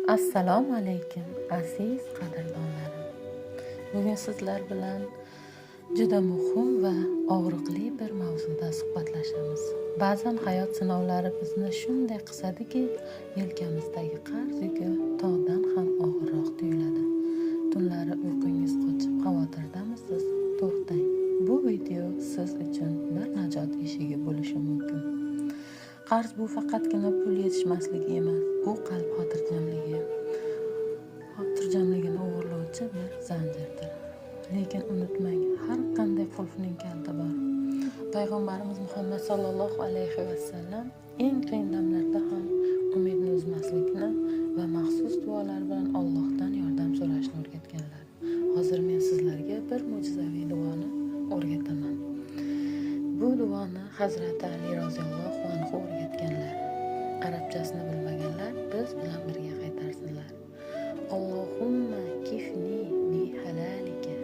Assalomu alaykum, aziz qadrdonlarim. Bugun sizlar bilan juda muhim va og'riqli bir mavzuda suhbatlashamiz. Ba'zan hayot sinovlari bizni shunday qisadiki, yelkamizdagi qarz yuki tog'dan ham og'irroq tuyuladi. Tunlari uyqungiz qochib, xavotirdamisiz? To'xtang. Bu video siz uchun bir najot eshigi bo'lishi mumkin. Qarz bu faqatgina pul yetishmasligi emas, u qalb xotirjamligini o'g'irlovchi bir zanjirdir. Lekin unutmang, har qanday qulfning kaliti bor. Payg'ambarimiz Muhammad sallallohu alayhi vasallam eng qiyin damlarda ham umidni uzmaslikni va maxsus duolar bilan Allohdan yordam so'rashni o'rgatganlar. Hozir men sizlarga bir mo'jizaviy duoni o'rgataman. Bu duoni Hazrati Ali roziyallohu anhu o'rgatganlar. Arabchasini bilmaganlar biz bilan birga qaytarsinlar. Allohumma kifni bi halalika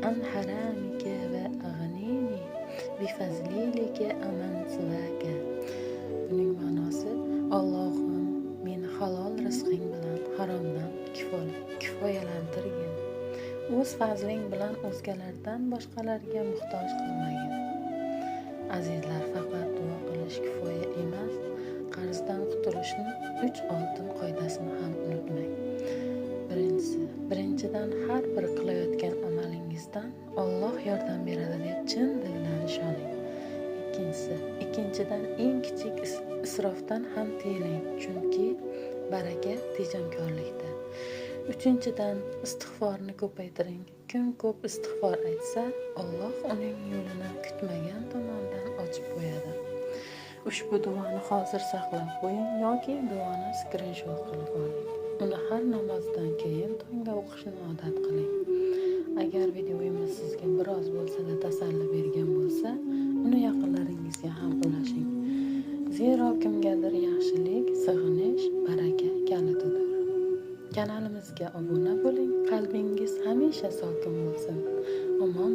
an haramika va aghnini bi fazlilika aman sivaka. Buning ma'nosi: Allohim, meni halol rizqing bilan haromdan kifoyalantirgin. O'z fazling bilan o'zgalardan boshqalarga muhtoj qilmagin. Azizlar, faqat duo qilish kifoya emas, qarzdan qutulishni 3 oltin qoidasini ham unutmang. Birinchidan, har bir qilayotgan amalingizdan Alloh yordam beradi deb chin dildan ishoning. Ikkinchidan, eng kichik isrofdan ham tiyiling, chunki baraka tejamkorlikda. Uchinchidan, istig'forni ko'paytiring. Kim ko'p istig'for aytsa, Alloh uning yo'lini kutmagan tomondan ochib qo'yadi. Ushbu duoni hozir saqlab qo'ying yoki duoni skrinshot qilib oling. Uni har namozdan keyin tongda o'qishni odat qiling. Agar videomiz sizga biroz bo'lsa-da tasalli bergan bo'lsa, uni yaqinlaringizga ham ulashing. Zero kimgadir yaxshilik, sig'inish baraka kalitidir. Kanalimizga obuna bo'ling, qalbingiz hamisha sokin bo'lsin. Omon